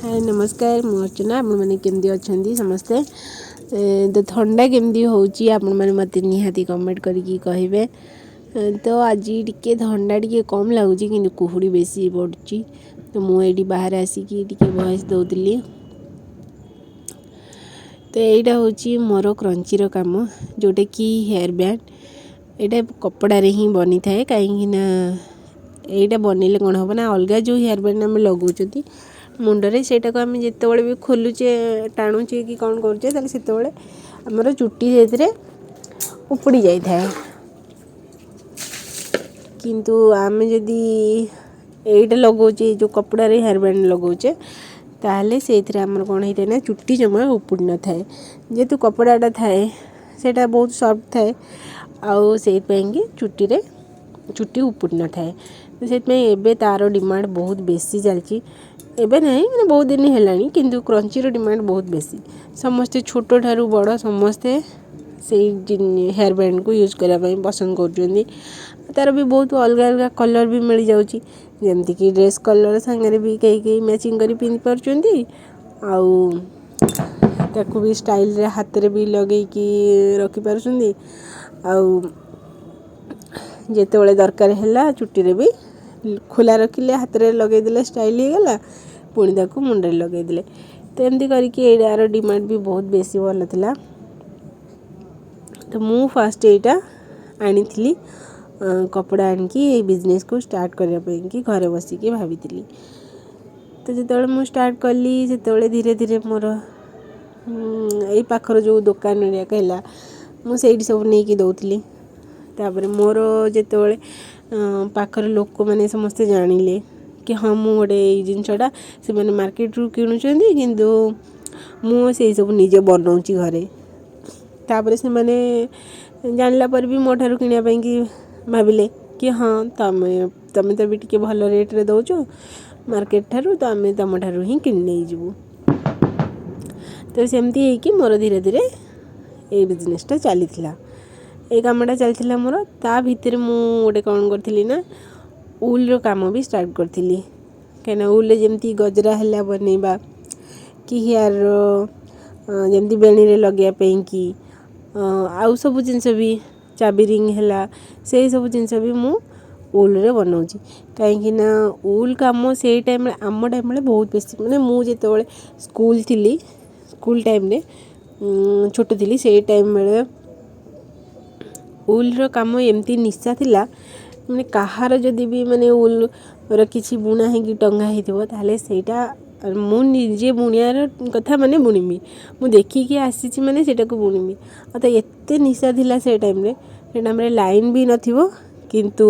ହାଏ, ନମସ୍କାର। ମୁଁ ଅର୍ଚ୍ଚନା। ଆପଣମାନେ କେମିତି ଅଛନ୍ତି ସମସ୍ତେ? ତ ଥଣ୍ଡା କେମିତି ହେଉଛି, ଆପଣମାନେ ମୋତେ ନିହାତି କମେଣ୍ଟ କରିକି କହିବେ। ତ ଆଜି ଟିକେ ଥଣ୍ଡା ଟିକେ କମ୍ ଲାଗୁଛି, କିନ୍ତୁ କୁହୁଡ଼ି ବେଶୀ ପଡ଼ୁଛି। ତ ମୁଁ ଏଇଠି ବାହାରେ ଆସିକି ଟିକେ ଭଏସ୍ ଦେଉଥିଲି। ତ ଏଇଟା ହେଉଛି ମୋର କ୍ରଞ୍ଚିର କାମ, ଯେଉଁଟାକି ହେୟାର୍ ବ୍ୟାଣ୍ଡ। ଏଇଟା କପଡ଼ାରେ ହିଁ ବନିଥାଏ, କାହିଁକି ନା ଏଇଟା ବନେଇଲେ କ'ଣ ହେବ ନା, ଅଲଗା ଯେଉଁ ହେୟାର୍ ବ୍ୟାଣ୍ଡ ଆମେ ଲଗାଉଛନ୍ତି ମୁଣ୍ଡରେ, ସେଇଟାକୁ ଆମେ ଯେତେବେଳେ ବି ଖୋଲୁଛେ, ଟାଣୁଛେ କି କ'ଣ କରୁଛେ, ତାହେଲେ ସେତେବେଳେ ଆମର ଚୁଟି ସେଥିରେ ଉପୁଡ଼ି ଯାଇଥାଏ। କିନ୍ତୁ ଆମେ ଯଦି ଏଇଟା ଲଗାଉଛେ, ଯେଉଁ କପଡ଼ାରେ ହେୟାର୍ ବ୍ୟାଣ୍ଡ ଲଗାଉଛେ, ତାହେଲେ ସେଇଥିରେ ଆମର କ'ଣ ହେଇଥାଏ ନା, ଚୁଟି ଜମା ଉପୁଡ଼ି ନଥାଏ। ଯେହେତୁ କପଡ଼ାଟା ଥାଏ, ସେଇଟା ବହୁତ ସଫ୍ଟ ଥାଏ, ଆଉ ସେଇଥିପାଇଁକି ଚୁଟି ଉପୁଡ଼ି ନଥାଏ। ସେଥିପାଇଁ ଏବେ ତା'ର ଡିମାଣ୍ଡ ବହୁତ ବେଶୀ ଚାଲିଛି। ଏବେ ନାହିଁ, ମାନେ ବହୁତ ଦିନ ହେଲାଣି, କିନ୍ତୁ କ୍ରଞ୍ଚିର ଡିମାଣ୍ଡ ବହୁତ ବେଶୀ। ସମସ୍ତେ, ଛୋଟଠାରୁ ବଡ଼ ସମସ୍ତେ ସେଇ ହେୟାର୍ ବ୍ୟାଣ୍ଡକୁ ୟୁଜ୍ କରିବା ପାଇଁ ପସନ୍ଦ କରୁଛନ୍ତି। ତା'ର ବି ବହୁତ ଅଲଗା ଅଲଗା କଲର୍ ବି ମିଳିଯାଉଛି, ଯେମିତିକି ଡ୍ରେସ୍ କଲର୍ ସାଙ୍ଗରେ ବି କେହି କେହି ମ୍ୟାଚିଂ କରି ପିନ୍ଧି ପାରୁଛନ୍ତି, ଆଉ ତାକୁ ବି ଷ୍ଟାଇଲରେ ହାତରେ ବି ଲଗେଇକି ରଖିପାରୁଛନ୍ତି, ଆଉ ଯେତେବେଳେ ଦରକାର ହେଲା ଚୁଟିରେ ବି ଖୋଲା ରଖିଲେ, ହାତରେ ଲଗେଇଦେଲେ, ଷ୍ଟାଇଲ୍ ହେଇଗଲା, ପୁଣି ତାକୁ ମୁଣ୍ଡରେ ଲଗେଇଦେଲେ। ତ ଏମିତି କରିକି ଏଇଟାର ଡିମାଣ୍ଡ ବି ବହୁତ ବେଶୀ ଭଲ ଥିଲା। ତ ମୁଁ ଫାଷ୍ଟ ଏଇଟା ଆଣିଥିଲି, କପଡ଼ା ଆଣିକି ଏଇ ବିଜନେସ୍କୁ ଷ୍ଟାର୍ଟ କରିବା ପାଇଁକି ଘରେ ବସିକି ଭାବିଥିଲି। ତ ଯେତେବେଳେ ମୁଁ ଷ୍ଟାର୍ଟ କଲି, ସେତେବେଳେ ଧୀରେ ଧୀରେ ମୋର ଏଇ ପାଖର ଯେଉଁ ଦୋକାନ ଗୁଡ଼ାକ ହେଲା, ମୁଁ ସେଇଠି ସବୁ ନେଇକି ଦେଉଥିଲି। ତାପରେ ମୋର ଯେତେବେଳେ ପାଖରେ ଲୋକମାନେ ସମସ୍ତେ ଜାଣିଲେ କି ହଁ, ମୁଁ ଗୋଟେ ଏଇ ଜିନିଷଟା ସେମାନେ ମାର୍କେଟରୁ କିଣୁଛନ୍ତି, କିନ୍ତୁ ମୁଁ ସେଇ ସବୁ ନିଜେ ବନଉଛି ଘରେ, ତାପରେ ସେମାନେ ଜାଣିଲା ପରେ ବି ମୋ ଠାରୁ କିଣିବା ପାଇଁକି ଭାବିଲେ କି ହଁ, ତମେ ତ ବି ଟିକେ ଭଲ ରେଟ୍ରେ ଦେଉଛ ମାର୍କେଟ ଠାରୁ, ତ ଆମେ ତୁମ ଠାରୁ ହିଁ କିଣି ନେଇଯିବୁ। ତ ସେମିତି ହେଇକି ମୋର ଧୀରେ ଧୀରେ ଏଇ ବିଜନେସ୍ଟା ଚାଲିଥିଲା, ଏଇ କାମଟା ଚାଲିଥିଲା ମୋର। ତା ଭିତରେ ମୁଁ ଗୋଟେ କ'ଣ କରିଥିଲି ନା, ଉଲ୍ର କାମ ବି ଷ୍ଟାର୍ଟ କରିଥିଲି, କାହିଁକିନା ଉଲ୍ରେ ଯେମିତି ଗଜରା ହେଲା ବନେଇବା କି ହେୟାର୍ର ଯେମିତି ବେଣୀରେ ଲଗେଇବା ପାଇଁକି, ଆଉ ସବୁ ଜିନିଷ ବି, ଚାବି ରିଙ୍ଗ ହେଲା, ସେଇ ସବୁ ଜିନିଷ ବି ମୁଁ ଉଲ୍ରେ ବନାଉଛି। କାହିଁକି ନା ଉଲ୍ କାମ ସେଇ ଟାଇମ୍ରେ, ଆମ ଟାଇମ୍ରେ ବହୁତ ବେଶୀ, ମାନେ ମୁଁ ଯେତେବେଳେ ସ୍କୁଲ ଥିଲି, ସ୍କୁଲ ଟାଇମ୍ରେ ଛୋଟ ଥିଲି, ସେଇ ଟାଇମ୍ ବେଳେ ଉଲ୍ର କାମ ଏମିତି ନିଶା ଥିଲା, ମାନେ କାହାର ଯଦି ବି ମାନେ ଉଲ୍ର କିଛି ବୁଣା ହେଇକି ଟଙ୍ଗା ହେଇଥିବ, ତାହେଲେ ସେଇଟା ମୁଁ ନିଜେ ବୁଣିବାର କଥା, ମାନେ ବୁଣିବି, ମୁଁ ଦେଖିକି ଆସିଛି ମାନେ ସେଇଟାକୁ ବୁଣିବି। ଆଉ ତ ଏତେ ନିଶା ଥିଲା ସେ ଟାଇମ୍ରେ। ସେ ଟାଇମ୍ରେ ଲାଇନ୍ ବି ନଥିବ, କିନ୍ତୁ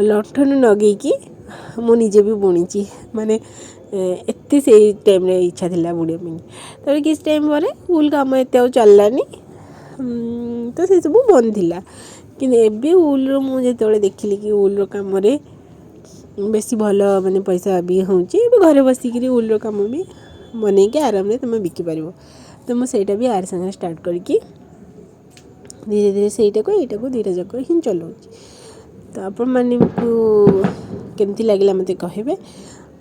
ଲଣ୍ଠନ ଲଗେଇକି ମୁଁ ନିଜେ ବି ବୁଣିଛି। ମାନେ ଏତେ ସେଇ ଟାଇମ୍ରେ ଇଚ୍ଛା ଥିଲା ବୁଣିବା ପାଇଁ। ତାପରେ କିଛି ଟାଇମ୍ ପରେ ଉଲ୍ କାମ ଏତେ ଆଉ ଚାଲିଲାନି, ତ ସେସବୁ ବନ୍ଦ ଥିଲା। କିନ୍ତୁ ଏବେ ଉଲ୍ର ମୁଁ ଯେତେବେଳେ ଦେଖିଲି କି ଉଲ୍ର କାମରେ ବେଶୀ ଭଲ ମାନେ ପଇସା ବି ହେଉଛି, ଏବେ ଘରେ ବସିକିରି ଉଲ୍ର କାମ ବି ବନେଇକି ଆରାମରେ ତୁମେ ବିକିପାରିବ, ତ ମୁଁ ସେଇଟା ବି ଆର ସାଙ୍ଗରେ ଷ୍ଟାର୍ଟ କରିକି ଧୀରେ ଧୀରେ ସେଇଟାକୁ ଏଇଟାକୁ ଦୁଇଟା ଯାକ ହିଁ ଚଲାଉଛି। ତ ଆପଣମାନଙ୍କୁ କେମିତି ଲାଗିଲା ମୋତେ କହିବେ,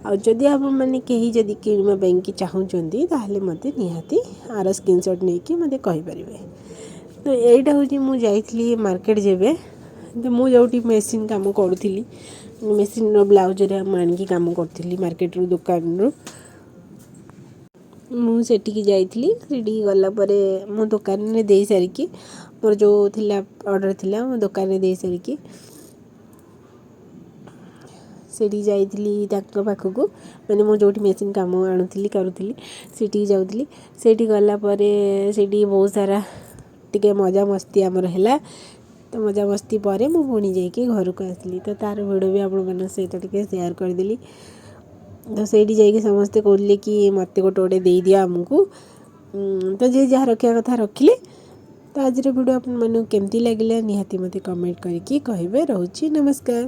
ଆଉ ଯଦି ଆପଣମାନେ କେହି ଯଦି କିଣିବା ପାଇଁକି ଚାହୁଁଛନ୍ତି, ତାହେଲେ ମୋତେ ନିହାତି ଆର ସ୍କ୍ରିନସଟ୍ ନେଇକି ମୋତେ କହିପାରିବେ। ତ ଏଇଟା ହେଉଛି ମୁଁ ଯାଇଥିଲି ମାର୍କେଟ ଯେବେ, ତ ମୁଁ ଯେଉଁଠି ମେସିନ୍ କାମ କରୁଥିଲି, ମେସିନ୍ର ବ୍ଲାଉଜରେ ମୁଁ ଆଣିକି କାମ କରୁଥିଲି ମାର୍କେଟରୁ, ଦୋକାନରୁ, ମୁଁ ସେଠିକି ଯାଇଥିଲି। ସେଠିକି ଗଲା ପରେ ମୁଁ ଦୋକାନରେ ଦେଇ ସାରିକି, ମୋର ଯେଉଁ ଥିଲା ଅର୍ଡ଼ର ଥିଲା, ମୁଁ ଦୋକାନରେ ଦେଇ ସାରିକି ସେଠିକି ଯାଇଥିଲି ତାଙ୍କ ପାଖକୁ, ମାନେ ମୁଁ ଯେଉଁଠି ମେସିନ୍ କାମ ଆଣୁଥିଲି କରୁଥିଲି, ସେଠିକି ଯାଉଥିଲି। ସେଇଠି ଗଲା ପରେ ସେଇଠି ବହୁତ ସାରା ଟିକେ ମଜାମସ୍ତି ଆମର ହେଲା। ତ ମଜାମସ୍ତି ପରେ ମୁଁ ପୁଣି ଯାଇକି ଘରକୁ ଆସିଲି। ତ ତା'ର ଭିଡ଼ିଓ ବି ଆପଣମାନଙ୍କ ସହିତ ଟିକେ ସେୟାର କରିଦେଲି। ତ ସେଇଠି ଯାଇକି ସମସ୍ତେ କହୁଥିଲେ କି ମୋତେ ଗୋଟେ ଗୋଟେ ଦେଇଦିଅ ଆମକୁ। ତ ଯିଏ ଯାହା ରଖିବା କଥା ରଖିଲେ। ତ ଆଜିର ଭିଡ଼ିଓ ଆପଣମାନଙ୍କୁ କେମିତି ଲାଗିଲା, ନିହାତି ମୋତେ କମେଣ୍ଟ କରିକି କହିବେ। ରହୁଛି, ନମସ୍କାର।